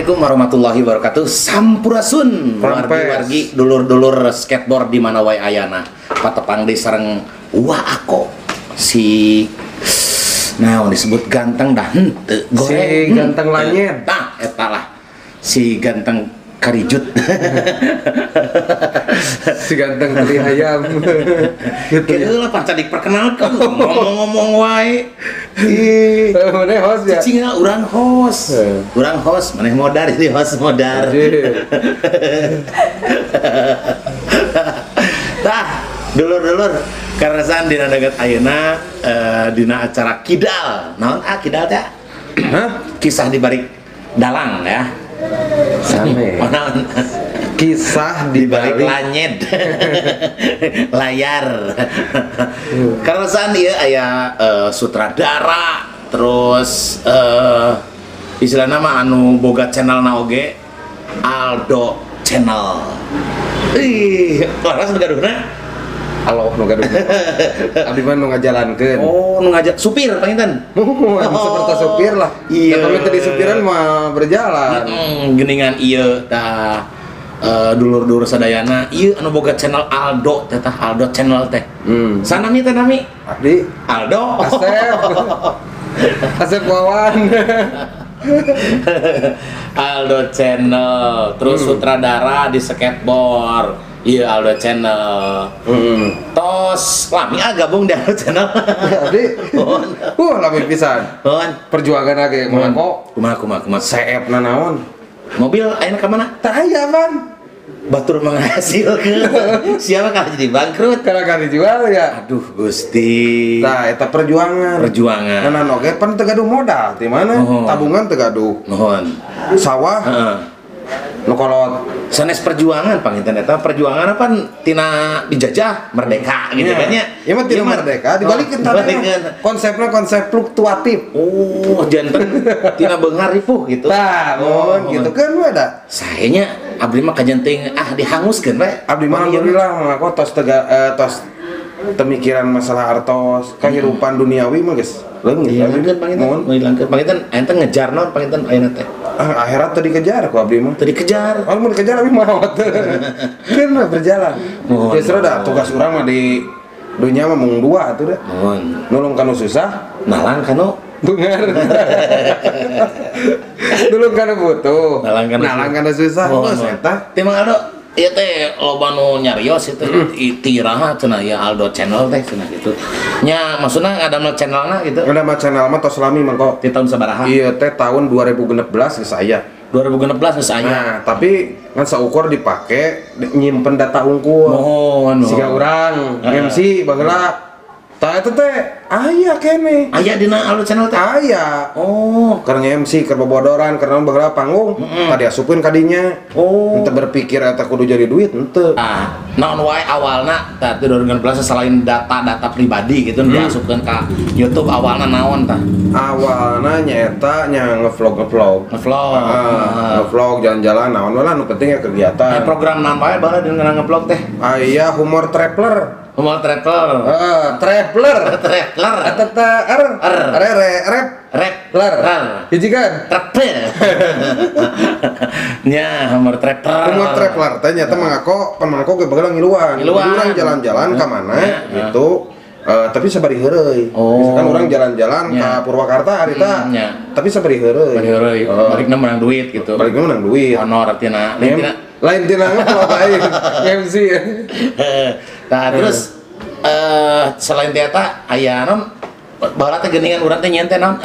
Assalamualaikum warahmatullahi wabarakatuh. Sampurasun wargi-wargi dulur-dulur skateboard di mana wae ayana. Patepang deui sareng wa ako si naon disebut ganteng dah henteu goreng si ganteng lanyet. Tah eta lah si ganteng karijut. Si ganteng teli hayam. Gitu ya. Lah panca diperkenalkan ngomong-ngomong wae. Ih, maneh host ya. Cicing urang host. Urang host, maneh modar jadi host modar. Tah, dulur-dulur karesan dina daget ayeuna dina acara Kidal. Naon ah Kidal teh? Hah? Kisah di balik dalang ya. Same. Kisah di balik lanyet. Layar. Karesan ieu aya sutradara, terus istilahna mah anu boga channelna oge Aldo Channel. Ih, laras nu gaduhna? Allah nu gaduhna. Abdi mah nu ngajalankeun. Oh, nu ngajak supir panginten. Seperti supir lah. Iya. Tapi tadi supiran mah berjalan. Geuningan ieu tah dulur-dulur sadayana ieu anu boga channel Aldo teh tah Aldo Channel teh. Sanami teh nami? Abdi Aldo. Asep. Asep Wawan. Aldo Channel, terus sutradara di skateboard. Iya Aldo Channel. Tos lami ah gabung di Aldo Channel. Abdi. Lami pisan. Perjuangan ge mah kok. Kumaha kumaha kumaha. Seep na naon? Mobil ayeuna ka mana? Teu aya, Bang. Batur menghasilkeun. Siapa kalau jadi bangkrut? Kalau kali dijual ya. Aduh Gusti. Nah, eta perjuangan. Perjuangan. Nah, oge pan teu gaduh modal ti mana? Tabungan teu gaduh. Nuhun. Sawah. Heeh. Nu kolot sanes perjuangan panginten eta perjuangan apa tina dijajah merdeka gitu kan nya. Ieu mah tina merdeka dibalikeun tadi. Konsepna konsep fluktuatif. Oh, janten tina beunghar ripuh gitu. Tah, mun gitu kan we da. Saenya abdi mah kajenting ah dihanguskeun we. Abdi mah alhamdulillah ngaku tos tega tos temikiran masalah artos, kehidupan duniawi mah geus leungit. Hilangkeun panginten, hilangkeun panginten ente ngejar naon panginten ayeuna teh? Ah, akhirat teu dikejar ku abdi mah. Teu dikejar. Oh, mun dikejar abdi maot. Keun mah berjalan. Justru da tugas urang mah di dunia mah mung dua atuh da. Nulung kanu susah, nalang kanu beunghar. Nulung kanu butuh, nalang kanu susah. Geus eta. Teh Mang Aldo, ieu teh loba nu nyarios itu tiraha cenah ya Aldo Channel teh cenah gitu. Nya maksudna ngadamel channelna gitu. Ngadamel channel mah tos lami mah kok. Di tahun sabaraha? Ieu teh tahun 2016 geus aya. 2016 geus aya. Nah, tapi ngan saukur dipake nyimpen data unggul. Mohon. Siga urang MC baheula. Tah eta teh aya keneh. Aya dina Aldo Channel teh? Aya. Oh, keur MC, keur bobodoran, keur naon baheula panggung, tadi asupkeun ka dinya. Oh. Henteu berpikir eta kudu jadi duit henteu. Ah, naon wae awalna tah 2016 selain data-data pribadi gitu diasupkeun ka YouTube awalna naon tah? Awalna nyaeta nya ngevlog-ngevlog. Ngevlog. Ngevlog jalan-jalan naon we lah nu penting ya kegiatan. Nah, program naon wae baheula dina ngevlog teh? Aya humor traveler. Humor traveler. Traveler. Traveler. Eta teh R R R rep rep ler. Hiji kan? Traveler. Nya humor traveler. Humor traveler teh nyata mangako pan mangako ge baheula ngiluan. Urang jalan-jalan ka mana gitu. Tapi sabari heureuy. Misalkan orang jalan-jalan ka Purwakarta harita, tapi sabari heureuy. Bari heureuy. Balikna menang duit gitu. Balikna menang duit. Honor tina. Lain tina ngevlog lain MC. Nah, terus selain eta aya naon baheula teh geuningan urang teh nyeun teh naon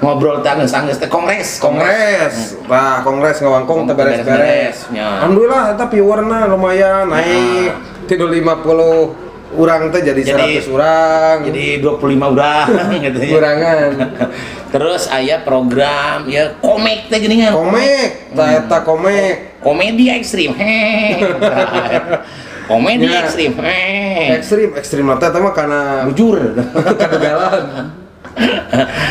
ngobrol teh anggeus-anggeus teh kongres. Kongres. Tah, kongres ngawangkong teh beres-beres. Alhamdulillah eta viewerna lumayan naik. Tilu 50 urang teh jadi 100 urang. Jadi 25 urang gitu ya. Kurangan. Terus aya program ya komik teh geuningan. Komik, tah eta komik. Komedi ekstrim. Komedi ya. Ekstrim. Ekstrim, ekstrim teh eta mah kana bujur. Kadugalan.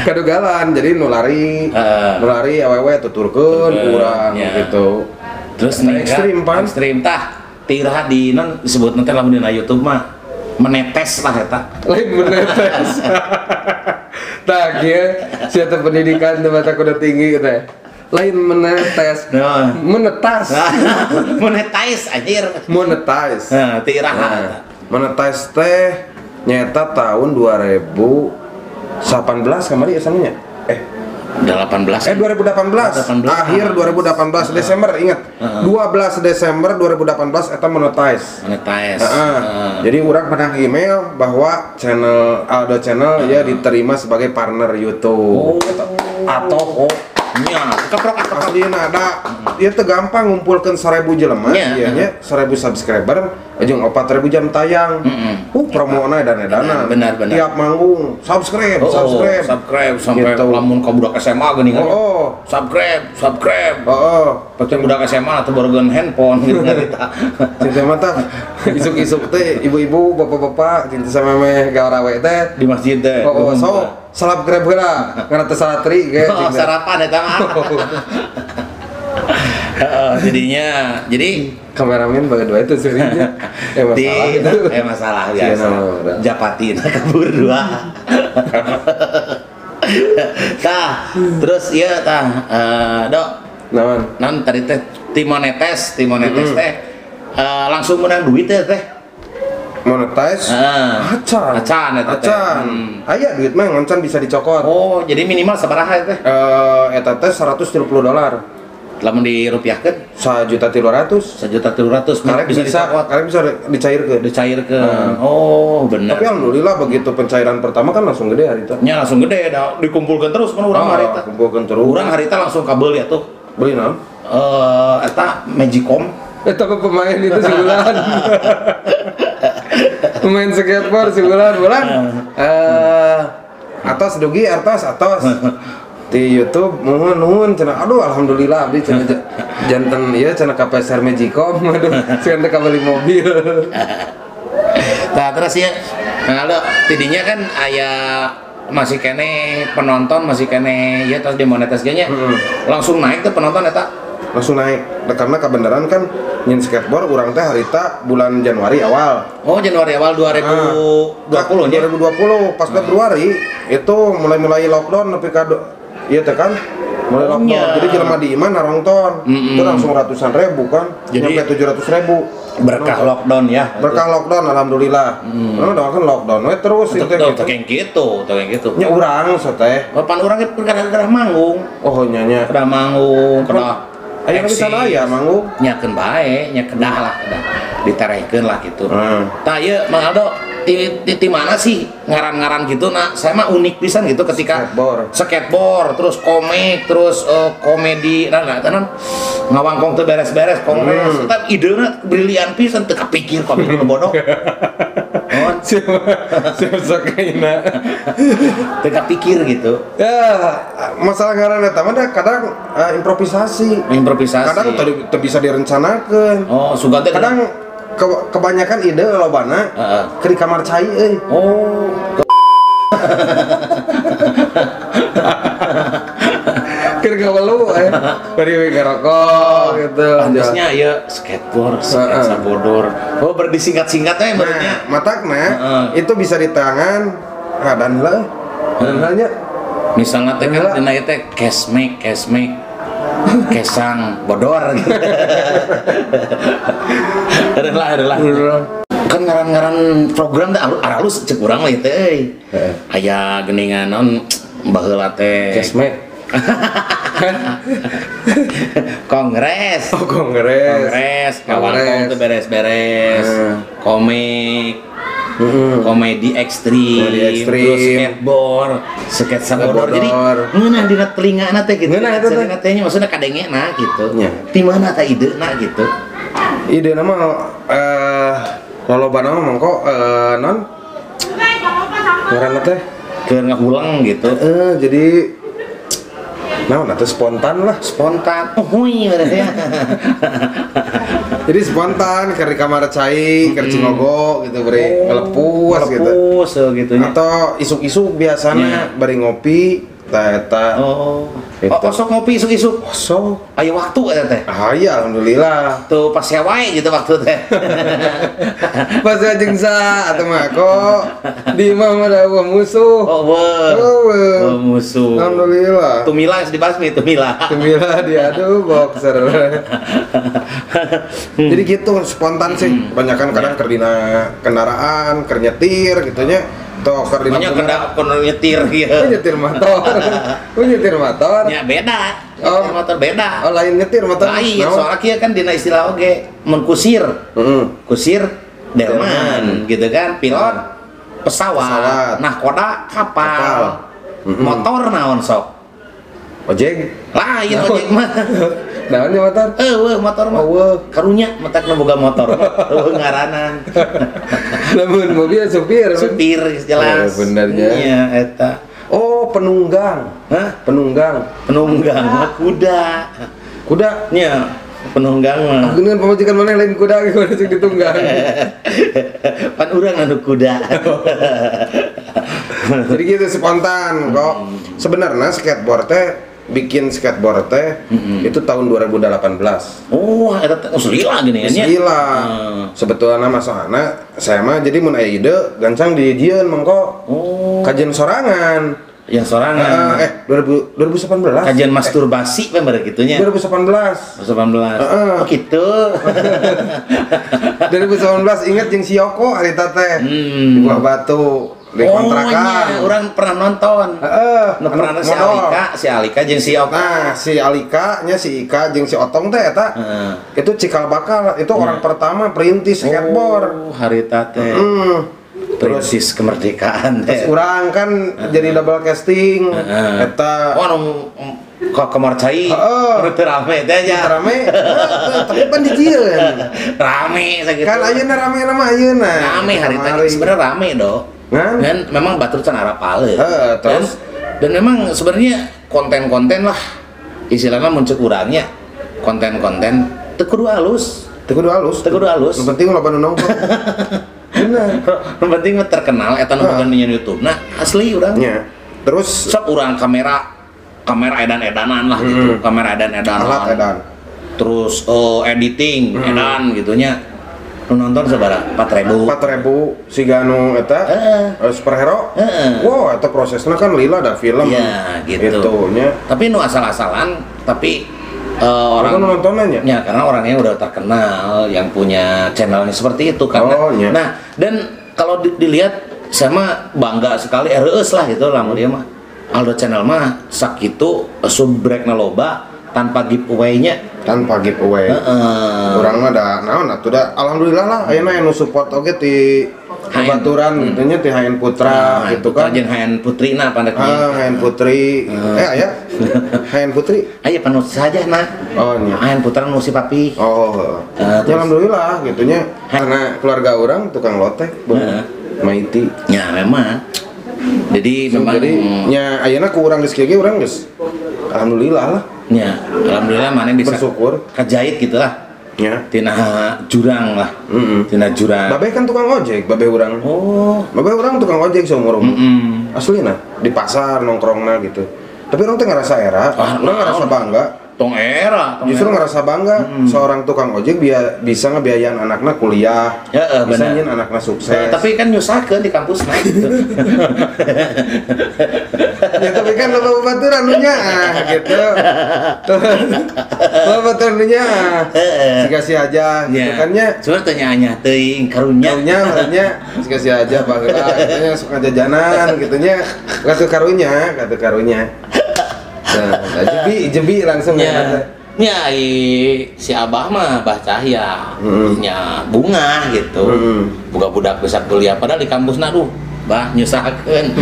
Kadugalan jadi nu lari. Nu lari awewe tuturkeun urang gitu. Terus ekstrim pan. Ekstrim tah tiraha di non disebut nanti lamun dina YouTube mah menetes lah eta. Lain menetes. Tah kieu sia teh pendidikan teh mata kudu tinggi teh. Lain menetes. Nah. Menetas. Monetize anjir. Monetize. Nah, ti iraha. Monetize teh nyata tahun 2018 kamari asalnya. 18. 2018. Akhir 2018 Desember, ingat. 12 Desember 2018 eta monetize. Monetize. Jadi urang pernah email bahwa channel Aldo Channel ya diterima sebagai partner YouTube. Atau nya, keprok aslina da ieu teu gampang ngumpulkeun 1000 jelema ieu nya 1000 subscriber jeung 4000 jam tayang. Promona edan-edanan. Benar. Tiap manggung subscribe, subscribe sampai gitu. Lamun ka budak SMA geuning kan. Subscribe. Heeh. Pake budak SMA atau barugeun handphone gitu ngarita. Cinta mata isuk-isuk teh ibu-ibu, bapak-bapak cinta sama meh gawe teh di masjid teh. So salabgrab heula, ngaran teh salatri ge. Oh, sarapan eta mah. Jadinya, jadi kameramen bagi dua itu seringnya. Masalah itu. Masalah biasa. Japati kabur dua. Tah, terus ieu tah Dok. Naon? Naon tadi teh ti monetes teh langsung menang duit teh. Monetize? Acan. Acan. Aya duit mah ngancan bisa dicokot. Oh, jadi minimal sabaraha teh? Eta teh $130. Lamun dirupiahkeun 1.300.000. 1.300.000 karek bisa dicokot, karek bisa dicairkeun. Dicairkeun. Oh, bener. Tapi alhamdulillah begitu pencairan pertama kan langsung gede harita. Nya langsung gede, da, dikumpulkeun terus kan urang harita. Kumpulkeun terus. Urang harita langsung kabel ya tuh. Beli naon? Eta Magicom. Eta pemain itu sebulan. Pemain skateboard sebulan bulan. Atas dugi atas di YouTube mohon nuhun cenah aduh alhamdulillah abdi cenah janten ieu cenah ka pasar Magicom aduh cenah teh kabeli mobil. Tah terus ya nah lo tidinya kan aya masih kene penonton masih kene ya terus dimonetis ge nya. Langsung naik tuh penonton eta langsung naik karena kebenaran kan nyin skateboard urang teh harita bulan Januari awal. Oh, Januari awal 2020 nya. 2020 pas Februari itu mulai-mulai lockdown nepi ka ieu teh kan mulai lockdown. Jadi jelema di imah narongton. Itu langsung ratusan ribu kan. Jadi, nyampe 700.000. Berkah lockdown ya. Berkah lockdown alhamdulillah. Karena kan lockdown we terus itu gitu. Teu gitu. Nya urang teh. Pan urang ge kedah manggung. Oh nya nya. Kedah manggung, kedah ayo bisa aya manggung. Nyakeun bae, nya kedah lah, kedah. Diterehkeun lah gitu. Tah ieu Mang Aldo di mana sih ngaran-ngaran gitu nah saya mah unik pisan gitu ketika skateboard terus komik terus komedi nah tenan ngawangkong teu beres-beres kongres tetap idena brilian pisan teu kapikir kok nu bodoh. Oh, siapa kaina teu kapikir gitu. Ya, masalah ngaran eta mah kadang improvisasi. Kadang teu bisa direncanakeun. Oh, sugan teh kadang kebanyakan ide lobana ke di kamar cai euy. Oh. Keur gawelu bari we ngerokok gitu. Pantasnya ieu skateboard, sketsa bodor. Oh, berdisingkat-singkat we barunya. Nah, matakna itu bisa di tangan ngadan heula. Ngadan heula nya. Misalnya teh kan dina ieu teh cashback. Kesang bodor gitu. Adalah. Kan ngaran-ngaran program teh alus cek urang lah teh euy. Aya geuningan naon baheula teh. Cashback. Kongres. Oh, kongres. Kawangkong teh beres-beres. Komik. Komedi ekstrim, terus skateboard, sketsa bodor. Jadi ngeunah dina telingana teh gitu. Ngeunah eta teh maksudna kadengena gitu. Di mana tah idena gitu? Idena mah lolobana mah mangko non ngaranna teh keur ngahulang gitu. Jadi naon atuh spontan lah, spontan. Oh, huy berarti ya. Jadi spontan keur di kamar cai, keur cingogo gitu bari ngelepus gitu. Ngelepus gitu nya. Atau isuk-isuk biasana bari ngopi. Tah eta. Oh. Oh, sok ngopi isuk-isuk. Sok. Aya waktu eta teh. Ah iya, alhamdulillah. Tuh pas wae gitu waktu teh. Pas jeung sa atuh mah kok di imah mah da musuh. Oh, weuh. Oh, musuh. Alhamdulillah. Tumila geus dibasmi tumila. Tumila diadu boxer. Jadi gitu spontan sih. Kebanyakan kadang keur dina kendaraan, keur nyetir gitu nya. Tuh, keur dina kono nyetir ieu. Nyetir motor. Nyetir motor. Ya beda. Nyetir motor beda. Oh, lain nyetir motor. Lain, soalnya kieu kan dina istilah oge mun kusir. Kusir delman gitu kan, pilot pesawat, nahkoda kapal. Motor naon sok? Ojek. Lain ojek mah. Naon motor? Eueuh motor mah. Karunya matak nu boga motor. Eueuh ngaranan. Lamun mobil supir. Supir jelas. Benernya. Iya eta. Oh, penunggang. Hah? Penunggang. Penunggang mah kuda. Kuda? Nya, penunggang mah. Geuneuh pamajikan maneh lain kuda kuda sing ditunggang. Pan urang anu kuda. Jadi gitu spontan kok. Sebenarnya skateboard teh bikin skateboard teh itu tahun 2018. Oh, eta teh geus lila gini nya. Lila. Sebetulna masalahna saya mah jadi mun aya ide gancang dijieun mengko. Oh. Kajian sorangan. Yang sorangan. 2018. Kajian masturbasi we mere kitu nya. 2018. 2018. Oh gitu. 2018 inget jeung si Yoko harita teh. Di Buah Batu. Di kontrakan. Oh, orang pernah nonton. Heeh, pernah si Alika jeung si Otong. Nah, si Alika nya si Ika jeung si Otong teh eta. Itu cikal bakal, itu orang pertama perintis skateboard. Oh, harita teh. Perintis kemerdekaan teh. Terus urang kan jadi double casting eta. Oh, anu ke kamar cai. Heeh. Teu rame teh nya. Rame. Tapi pan dijieun. Rame sakitu. Kan ayeuna rame mah ayeuna. Rame harita sebenarnya rame do. Dan memang batur can arapale. Terus dan memang sebenarnya konten-konten lah istilahnya muncul urangnya konten-konten teu kudu halus. Teu kudu halus. Teu kudu halus. Nu penting loba nu nongkrong. Bener. Nu penting mah terkenal eta nu boga YouTube. Nah, asli urang. Nya. Terus sok urang kamera edan-edanan lah gitu, kamera edan-edanan. Alat edan. Terus editing edan gitunya. Nu nonton sabaraha? 4000. 4000 siga nu eta superhero. Wow, eta prosesna kan lila da film. Iya, gitu. Nya. Tapi nu asal-asalan, tapi orang nontonannya. Ya, karena orangnya udah terkenal yang punya channelnya seperti itu karena. Oh, iya. Nah, dan kalau dilihat saya mah bangga sekali reueus lah gitu lamun dia mah. Aldo channel mah sakitu subbrekna loba tanpa giveaway-nya. Tanpa giveaway. Urang mah da naon atuh da alhamdulillah lah ayeuna anu support oge ti babaturan gitu nya ti HN Putra gitu kan. Jeung HN Putri na pandek. HN Putri. Aya. HN Putri. Aya panut saja nah. Oh nya. HN Putra nu si papi. Oh, heeh. Ya, alhamdulillah gitu nya karena keluarga urang tukang lotek maiti. Ya memang. Jadi memang jadi nya ayeuna ku urang geus kieu ge urang geus alhamdulillah lah. Ya, alhamdulillah mana bisa bersyukur kajahit gitulah. Ya. Tina jurang lah. Tina jurang. Babe kan tukang ojek, babe urang. Oh. Babe urang tukang ojek seumur umur. Aslina di pasar nongkrongna gitu. Tapi urang teh ngerasa era, urang ngerasa bangga. Tong era, tong justru era. Ngerasa bangga seorang tukang ojek bisa ngebiayain anaknya kuliah, ya, bisa nyin anaknya sukses. Nah, tapi kan nyusahkeun di kampus nah gitu. Ya tapi kan loba babaturan nu nya gitu. Loba babaturan nu nya. Dikasih aja gitu kan nya. Cuma teu nya teuing karunya. Karunya maksudnya dikasih aja baheula gitu nya suka jajanan gitu nya. Katu karunya, katu karunya. Nah, jebi langsung ya. Ya, si Abah mah Abah Cahya, nya bunga gitu. Buka budak bisa kuliah padahal di kampus duh, bah nyusahkeun.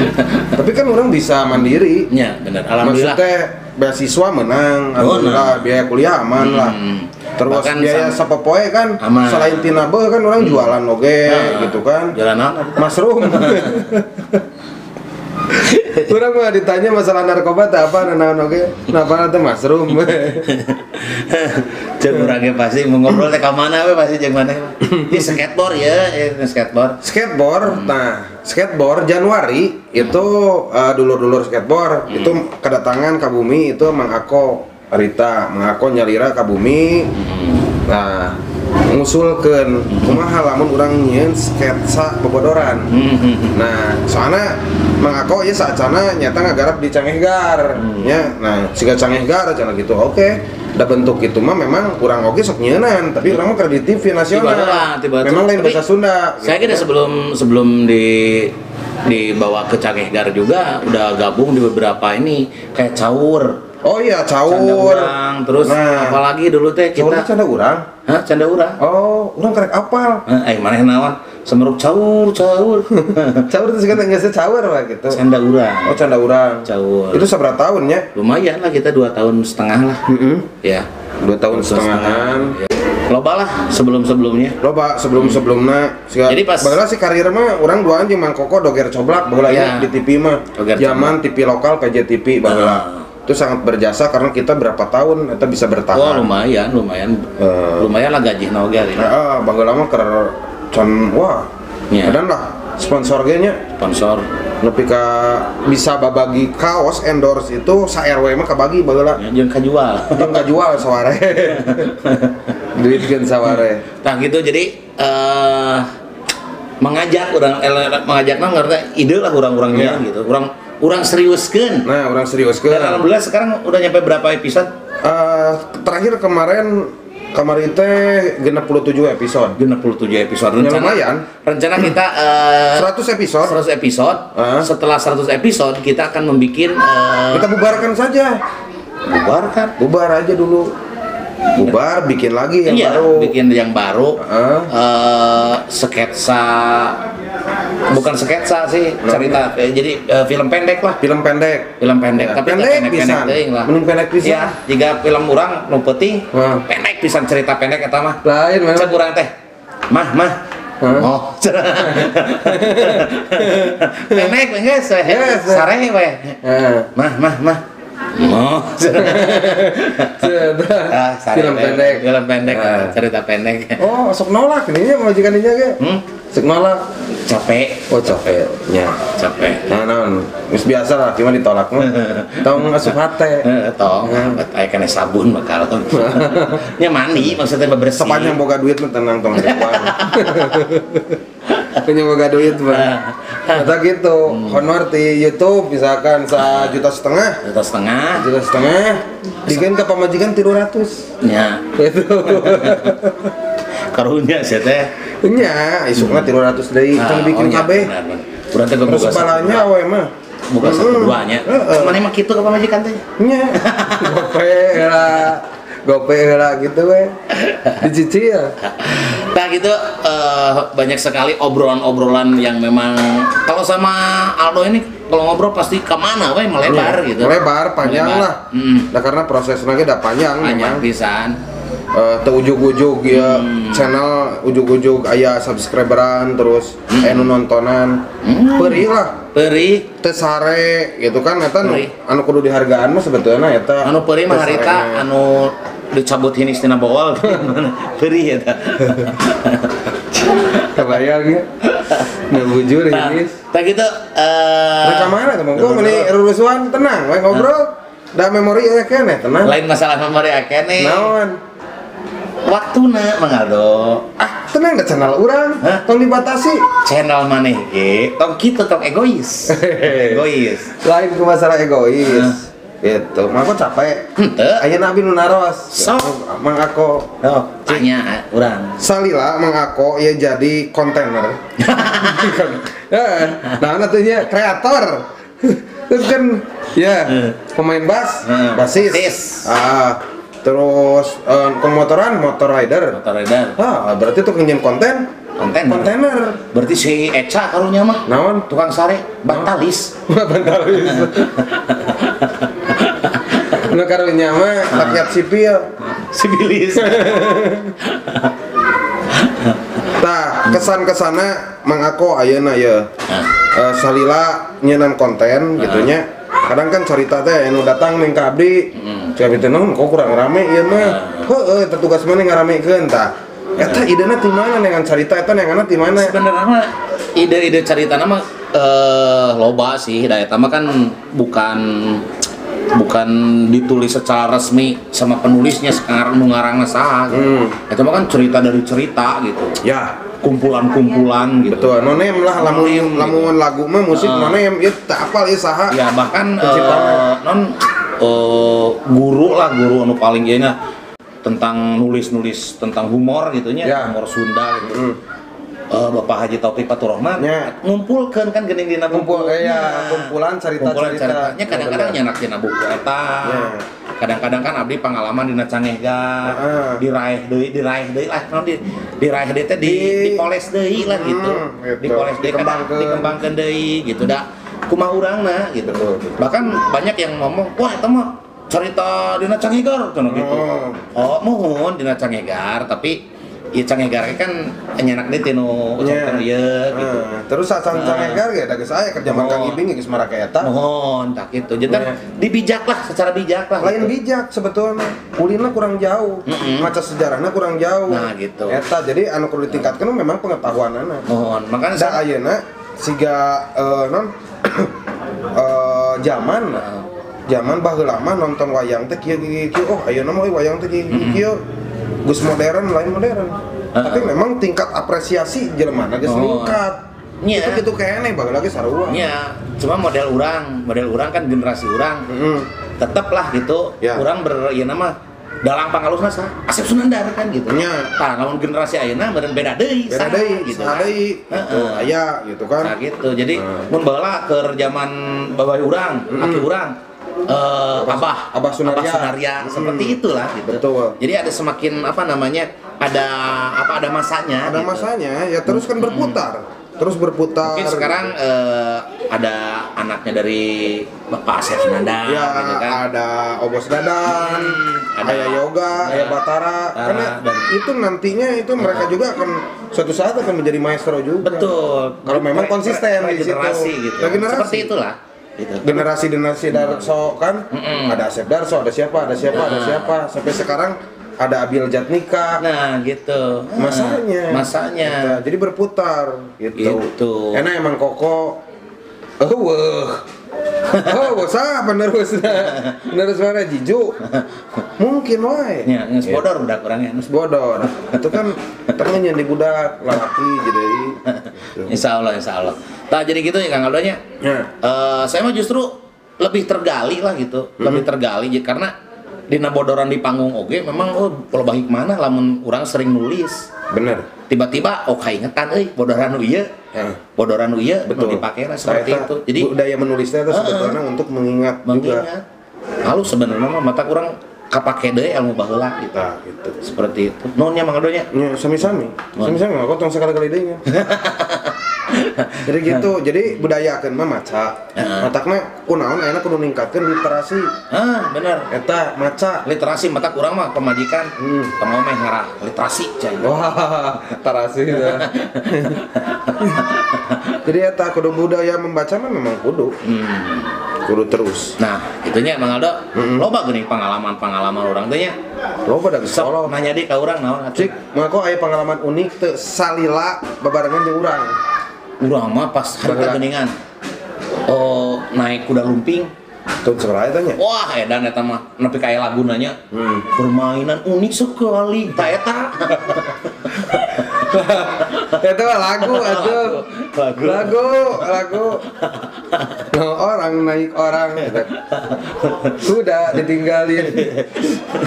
Tapi kan orang bisa mandiri. Ya, bener. Alhamdulillah. Maksudnya beasiswa menang, alhamdulillah biaya kuliah aman lah. Terus bahkan biaya sapopoe kan aman. Selain tina beuh kan orang jualan oge gitu kan. Jualan apa? Mushroom. Kurang mah ditanya masalah narkoba teh apa naon oge, napa teh mushroom. Jeung urang ge pasti mau ngobrol teh ka mana we pasti jeung maneh. Di skateboard ya, skateboard. Skateboard. Nah, skateboard Januari itu dulur-dulur skateboard itu kedatangan ka bumi itu Mang Ako Rita, Mang Ako nyalira ka bumi. Nah, ngusulkeun kumaha lamun urang nyieun sketsa bobodoran. Nah, soalna Mang Ako ya saacana nyata ngagarap di Cangehgar nya. Nah, siga Cangehgar cenah gitu. Oke, da bentuk itu mah memang urang oge sok nyieunnan, tapi urang mah keur di TV nasional. Memang lain bahasa Sunda. Saya kira sebelum dibawa ke Cangehgar juga udah gabung di beberapa ini kayak Caur. Oh iya, Caur. Canda urang, terus nah, apalagi dulu teh kita. Caur canda urang? Hah, canda urang. Oh, urang karek apal. Maneh naon? Semeruk caur, caur. Caur itu sekarang nggak caur lah gitu. Canda urang. Oh, canda urang. Caur. Itu seberapa tahun ya? Lumayan lah, kita 2,5 tahun lah. Ya. 2 tahun setengahan. Ya. Loba lah sebelum-sebelumnya. Loba sebelum-sebelumnya. Jadi pas baheula sih karir mah urang duaan jeung Mang Koko doger coblak baheula ya, di TV mah. Zaman TV lokal PJTV baheula. Itu sangat berjasa karena kita berapa tahun kita bisa bertahan. Oh, lumayan, lumayan. Lumayan lah gaji oge hari. Heeh, baheula mah keur can wah. Ya. Dan lah sponsor ge nya. Sponsor. Nepi ka bisa babagi kaos endorse itu sa RW mah kabagi baheula. Ya, jeung kajual. Jeung kajual saware. Duit keun saware. Tah gitu jadi mengajak urang mengajak mah ngerti ide lah urang-urangnya ya. Gitu. Urang seriuskeun. Nah, urang seriuskeun. Dan alhamdulillah sekarang udah nyampe berapa episode? Terakhir kemarin teh 67 episode. 67 episode. Rencana, lumayan. Rencana kita 100 episode. 100 episode. Setelah 100 episode kita akan membikin kita bubarkan saja. Bubarkan. Bubar aja dulu. Bubar, bikin lagi yang baru. Bikin yang baru. Sketsa, bukan sketsa sih, cerita. Jadi film pendek lah. Film pendek. Film pendek, ya, tapi pendek pisan. Pendek lah. Mending pendek pisan. Ya, jika film urang nu peuting, pendek pisan cerita pendek eta mah. Lain mana? Cek urang teh. Mah, mah. Oh. Pendek geus we. Sare we. Mah, mah, mah. Oh. Film pendek. Film pendek, cerita pendek. Oh, sok nolak nih majikan dinya ge. Sok nolak. Capek. Oh, capek. Ya, capek. Nah, naon. Geus biasa lah, gimana ditolak mah. Tong asup hate. Tong, aya kana sabun bakal. Nya mandi maksudnya bebersih. Sepanjang boga duit mah tenang tong ribuan. Punya boga duit mah. Kata gitu, honor di YouTube misalkan 1,5 juta. 1,5 juta. 1,5 juta. Digain ke pamajikan 300. Nya. Gitu. Karunya sih teh. Nya, isukna 300 deui tong bikin kabeh. Urang teh boga balanya we mah. Boga 1-2 nya. Maneh mah kitu ka pamajikan teh. Nya. Gope heula. Gope heula gitu we. Dicicil. Nah gitu, banyak sekali obrolan-obrolan yang memang kalau sama Aldo ini kalau ngobrol pasti kemana we melebar gitu. Melebar, panjang lah. Nah karena prosesnya udah panjang. Panjang pisan. Teu ujug-ujug ya channel ujug-ujug aya subscriberan terus anu nontonan. Perih lah. Perih. Teu sare gitu kan eta anu kudu dihargaan mah sebetulna eta. Anu perih mah harita anu dicabut hinis tina bawal. Perih eta. Kebayang ya. Nah bujur hinis. Tah gitu rek mana teh monggo meuni rurusuhan tenang we ngobrol. Da memori aya keneh tenang. Lain masalah memori aya keneh. Naon? Waktuna Mang Aldo. Ah, tenang da channel urang. Tong dibatasi. Channel maneh ge, tong kitu tong egois. Egois. Lain ku masalah egois. Gitu. Mang Ako capek. Henteu. Ayeuna abi nu naros. Sok. Mang Ako. Oh, tanya urang. Salila Mang Ako ya jadi kontainer. Nah, atuh nya kreator. Terus kan ya pemain bass, basis. Ah, terus motoran, motor rider. Motor rider. Ah, berarti tuh nginjem konten. Kontainer. Berarti si Eca karunya mah. Naon? Tukang sare, bantalis. Bantalis. Nu karunya mah rakyat sipil. Sipilis. Nah, kesan-kesana Mang Ako ayeuna ya. Salila nyenan konten gitunya. Kadang kan cerita teh anu datang ning ka abdi. Cek abi teh naon kok kurang rame ieu mah. Heueuh eta tugas maneh ngaramekeun tah. Eta idena ti mana neangan carita eta neanganna ti mana? Sebenarnya mah ide-ide caritana mah loba sih, da eta mah kan bukan ditulis secara resmi sama penulisnya sekarang nu ngarangna saha gitu. Eta mah kan cerita dari cerita gitu. Ya, kumpulan-kumpulan gitu. Betul, nonem lah lamun lagu mah musik nonem ieu teu apal ieu saha. Ya bahkan guru lah, guru anu paling ieu nya tentang nulis-nulis tentang humor gitu nya, ya. Humor Sunda gitu. Bapak Haji Taufik Faturrahman ya. Ngumpulkeun kan geuning dina buku. Ya, kumpulan cerita-cerita. Nya kadang-kadang nyanak dina buku eta. Ya. Kadang-kadang kan abdi pengalaman dina Cangehgar, diraih deui lah, naon diraih deui teh dipoles deui lah gitu. Dipoles deui dikembangkeun deui gitu da. Kumaha urangna gitu. Betul, betul. Bahkan banyak yang ngomong, "Wah, eta mah cerita dina Cangehgar," cenah gitu. Oh, muhun dina Cangehgar, tapi ieu Cangehgar kan nyanak deui tinu cerita ieu gitu. Terus sacan Cangehgar ge da geus aya keur jaman Kang Ibing geus marake eta. Muhun tah kitu. Jadi dibijak lah, secara bijak lah. Lain bijak sebetulnya, kulinna kurang jauh, maca sejarahna kurang jauh. Nah, gitu. Eta jadi anu kudu ditingkatkeun memang pengetahuanana. Muhun, makanya da ayeuna siga non zaman zaman baheula mah nonton wayang teh kieu kieu kieu, oh ayeuna mah wayang teh kieu kieu. Geus modern lain modern. Tapi memang tingkat apresiasi jelema geus meningkat. Itu kitu keneh baheula ge sarua. Nya, cuma model urang kan generasi urang. Tetep lah gitu. Ya. Urang ber ieu mah dalang pangalusna sah Asep Sunandar kan gitu. Nya. Tah lamun generasi ayeuna meureun beda deui, beda deui gitu. Saha deui gitu. Aya gitu kan. Nah gitu. Jadi mun baheula keur zaman babay urang, aki urang Abah Sunarya, seperti itulah gitu. Betul. Jadi ada semakin apa namanya? Ada masanya. Ada gitu. Masanya ya terus kan berputar. Terus berputar. Mungkin sekarang ada anaknya dari Bapak Asep Sunandar ya, gitu kan. Ada Obos Dadan, ada Yoga, ada Batara. Karena dan itu nantinya itu mereka juga akan suatu saat akan menjadi maestro juga. Betul. Kalau memang konsisten di situ. Gitu. Regenerasi. Seperti itulah. Gitu. Generasi-generasi Darso kan, ada Asep Darso, ada siapa, ada siapa, ada siapa, sampai sekarang ada Abil Jatnika. Nah, gitu. Masanya. Gitu. Jadi berputar gitu. Gitu. Enak emang Koko. Oh, sah penerusnya. Penerus mana Jiju? Mungkin wae. Ya, geus bodor budak urangnya. Geus bodor. Itu kan tengahnya di budak lalaki jadi. Gitu. Insyaallah, insyaallah. Nah, jadi gitu ya Kang Aldo nya. Ya. Saya mah justru lebih tergali lah gitu. Lebih tergali karena dina bodoran di panggung oge memang oh loba hikmahna lamun urang sering nulis. Bener. Tiba-tiba oh kaingetan euy bodoran nu ieu. Bodoran nu ieu nu dipake lah seperti itu. Jadi budaya menulisnya itu sebetulnya untuk mengingat juga. Halus sebenarnya mah mata kurang kapake deui ilmu baheula gitu. Nah, gitu. Seperti itu. Nuhun nya Mang Aldo nya. Nya sami-sami. Sami-sami aku tong sekali-kali deui nya. Jadi gitu, jadi budayakeun mah maca. Matakna kunaon ayeuna kudu ningkatkeun literasi. Bener. Eta maca. Literasi mata kurang mah pemajikan. Tong meh ngarah literasi cai. Wah, tarasi tah. Jadi eta kudu budaya membaca mah memang kudu. Kudu terus. Nah, itunya Mang Aldo. Loba geuning pengalaman-pengalaman urang teh nya. Loba da geus kolot. Nanya deui ka urang naon atuh. Cik, mah kok aya pengalaman unik teu salila babarengan jeung urang. Urang mah pas harita geuningan. Oh, naik kuda lumping. Tuh sabaraha eta nya? Wah, edan eta mah nepi ka aya laguna nya. Permainan unik sekali. Ta eta. Eta mah lagu atuh. Lagu. No, orang naik orang. Kuda ditinggalin.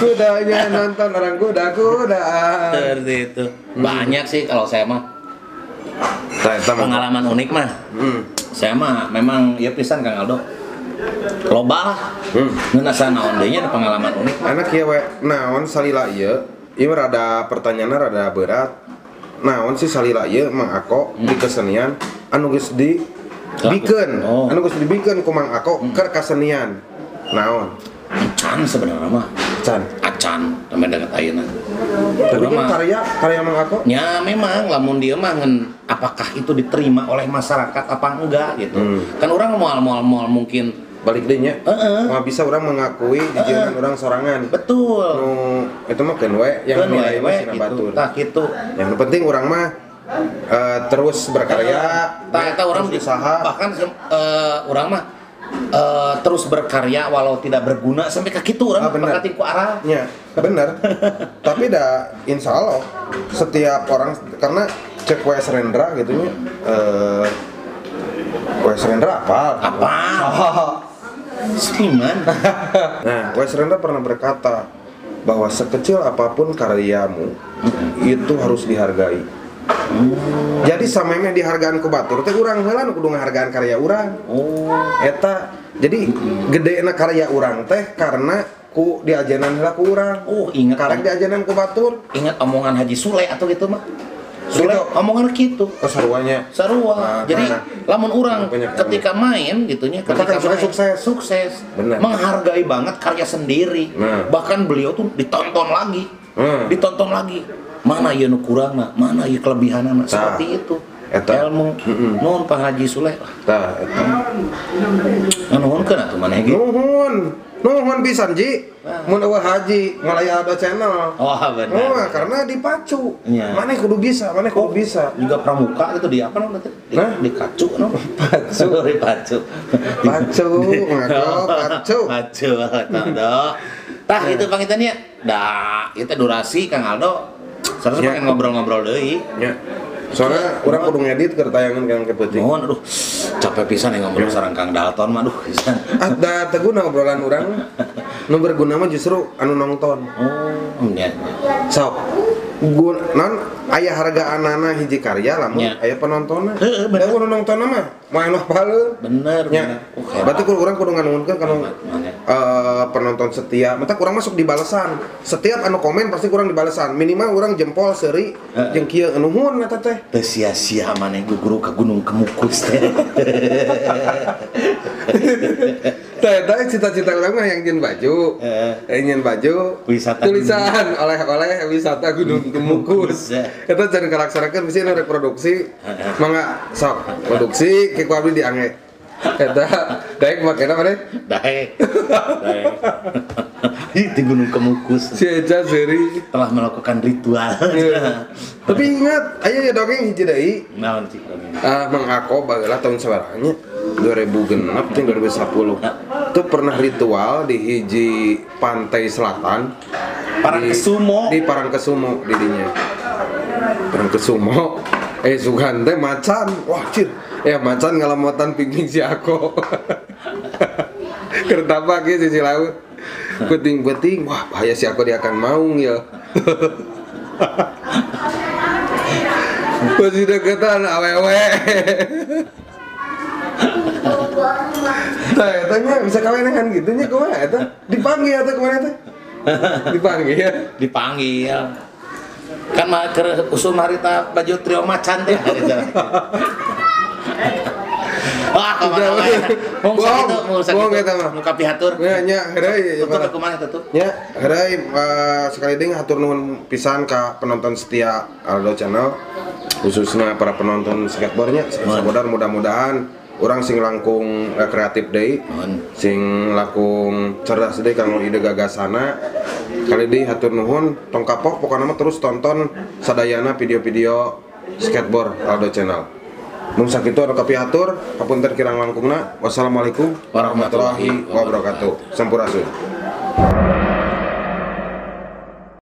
Kudanya nonton orang kuda-kudaan. Seperti itu. Banyak sih kalau saya mah. Pengalaman unik mah. Saya mah memang ya pisan Kang Aldo. Loba lah. Ngeunah naon deui nya pengalaman unik. Anak ieu we naon salila ieu? Ieu rada pertanyaanna rada berat. Naon sih salila ieu Mang Ako di kesenian anu geus dibikeun. Anu geus dibikeun ku Mang Ako keur kasenian. Naon? Acan sebenarnya mah. Acan. Acan sampai dekat ayeuna. Tapi kan karya Mang Ako? Ya memang lamun dia mah ngen apakah itu diterima oleh masyarakat apa enggak gitu. Kan orang moal mungkin Balik deui nya. Moal bisa urang mengakui dijieun urang sorangan. Betul. Nu itu mah keun we yang nilai mah sina batur. Tah kitu. Yang penting urang mah terus berkarya. Tah eta urang usaha. Bahkan urang mah terus berkarya walau tidak berguna sampai ke kitu urang berkati ku arah. Nya, bener. Tapi dah insya Allah setiap orang karena cek WS Rendra gitu nya. WS Rendra apa? Apa? Seniman. Nah, WS Rendra pernah berkata bahwa sekecil apapun karyamu itu harus dihargai. Jadi samemeh dihargaan ku batur teh urang heula nu kudu ngahargaan karya urang. Oh, eta jadi gedena karya urang teh karena ku diajenan heula ku urang. Oh, ingat karek diajenan ku batur. Ingat omongan Haji Sule atau gitu mah. Sule gitu. Omongan gitu. Oh, saruanya. Sarua. Nah, jadi lamun urang ketika main gitunya, ketika main, sukses. Bener. Menghargai banget karya sendiri. Nah. Bahkan beliau tuh ditonton lagi. Ditonton lagi. Mana ieu nu kurangna, mana ieu kelebihanna, seperti itu. Eta. Ilmu. Nuhun Pak Haji Sule. Tah eta. Nuhunkeun atuh maneh ge. Nuhun. Nuhun pisan Ji. Mun eueuh haji ngalaya ada channel. Oh, benar. Oh, karena dipacu. Ya. Maneh kudu bisa, maneh kudu bisa. Juga pramuka gitu di apa namanya? Di kacu no. Pacu. Di pacu. Pacu, ngaco, pacu. Pacu eta do. Tah itu pangitan nya. Dah, itu durasi Kang Aldo. Seharusnya pengen ngobrol-ngobrol deui. Ya. Soalnya urang kudu ngedit keur tayangan kang kepeuting. Nuhun, aduh. Capek pisan ya ngobrol sareng Kang Dalton mah aduh pisan. Ah, da teu guna obrolan urang. Nu berguna mah justru anu nonton. Oh, nya. Sok. Non aya hargaanana hiji karya lamun aya penontonna. Heeh, bener. Da nu nongtonna mah moal anu apaleun. Bener, bener. Berarti urang kudu nganuhunkeun kana penonton setia. Mata kurang masuk di balasan. Setiap anu komen pasti kurang dibalesan. Minimal urang jempol seuri jeung kieu nuhun eta teh. Teu sia-sia maneh guguru ka Gunung Kemukus teh. Teh eta cita-cita urang mah yang nyeun baju. Nyeun baju wisata tulisan oleh-oleh wisata Gunung Kemukus. Eta can kalaksanakeun bisi nu reproduksi. Mangga sok produksi ke ku abdi diangge. Eta daek makena maneh? Daek. Daek. Di Gunung Kemukus. Si Eca seuri telah melakukan ritual. Tapi ingat, aya ya dongeng hiji deui. Naon cik dongeng? Ah, Mang Ako baheula tahun sabaraha nya? 2006 jeung 2010. Itu pernah ritual di hiji pantai selatan. Parangkesumo. Di Parangkesumo di dinya. Parangkesumo. Sugan teh macan. Wah, cir. Ya macan ngalamotan pingping si Ako. Kertapa ge sisi laut. Peting-peting, wah bahaya si Ako dia akan maung ya. Masih deketan awewe. Tah eta nya bisa kawenehan gitu nya kumaha eta? Dipanggil atau kumaha eta? Dipanggil ya. Dipanggil. Kan mah keur usum harita baju trio macan teh. Wah, kemana wae. Mung sakitu, mung sakitu. Nu kapihatur. Nya nya heureuy tutup kumaha tutup. Nya heureuy sekali deui hatur nuhun pisan ka penonton setia Aldo Channel, khususnya para penonton skateboardnya. Skateboarder mudah-mudahan urang sing langkung kreatif deui, sing langkung cerdas deui kanggo ide gagasana. Kali deui hatur nuhun, tong kapok pokona mah terus tonton sadayana video-video skateboard Aldo Channel. Mun sakitu anu kapihatur, hapunten kirang langkungna. Wassalamualaikum warahmatullahi wabarakatuh. Sampurasun.